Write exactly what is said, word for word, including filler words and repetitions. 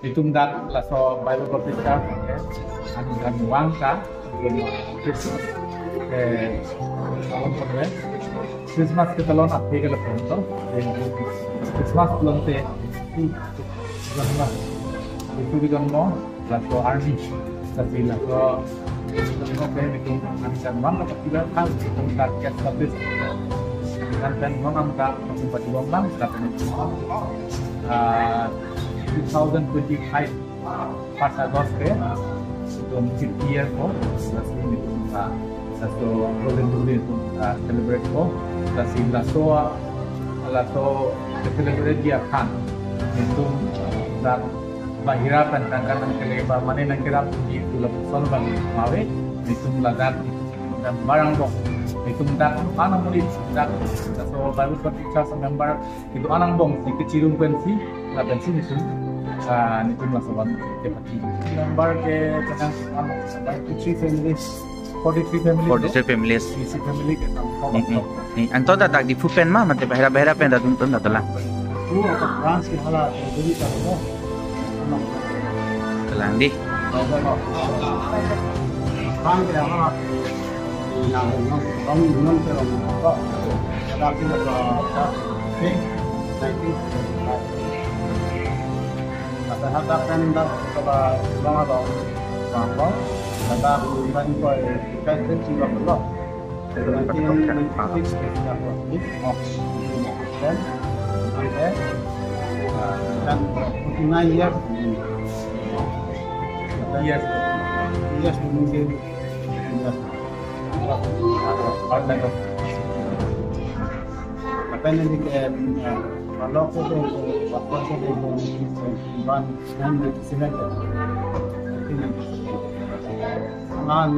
Itum dak laso Bible Baptist Church ke, an dan wang ka, Christmas, eh, Christmas ketalon athe ke lapen to, eh, Christmas pulote, Jisu, Jisu ke jonmo, laso arni, tapi laso, laso ke itum an dan wang ka, tapi dak itum dak ke service, an dan wang ka, itum pati wang bang, tapi, ah, two thousand twenty-five first August ke, itum fifty year ko, lasi itum, ah, laso Golden Jubilee itum, ah, celebrate ko, lasi laso, laso celebrate ji aphan, itum, ah, dak bahira pen tangka nangkele ba mane nangkerap ji tu lapuson bang mave, itum ladak, itum barang dong, itum dak, ano muli dak, laso Bible Baptist Church member, itum anang bong si kechirung pensi, lapensi itum, ah, itum laso van ke pati. Member ke penang, ah, forty-three families, forty-three families. Forty-three families. Isi family ke enam. Mm, mm. Ni anto dak Diphu pen ma, mate bahira bahira pen dak tun tun dak dolang. Tu apa branch ke hala, jadi tak ada. Dolang di. Branch ke hala. Yang yang yang yang ke orang apa? Ada kita ke apa? Sih, nanti. Kata hata kan dah kalau orang ada apa? Kata bukan kau kan sih juga belum. Nanti yang nanti kita buat ni. Kan? Kan? Kan? Nine years. Yes. Yes, mungkin. Yes. Apa ini ke, eh, kalau aku tu, aku tu, ban, ban, sini. Ini. Kan?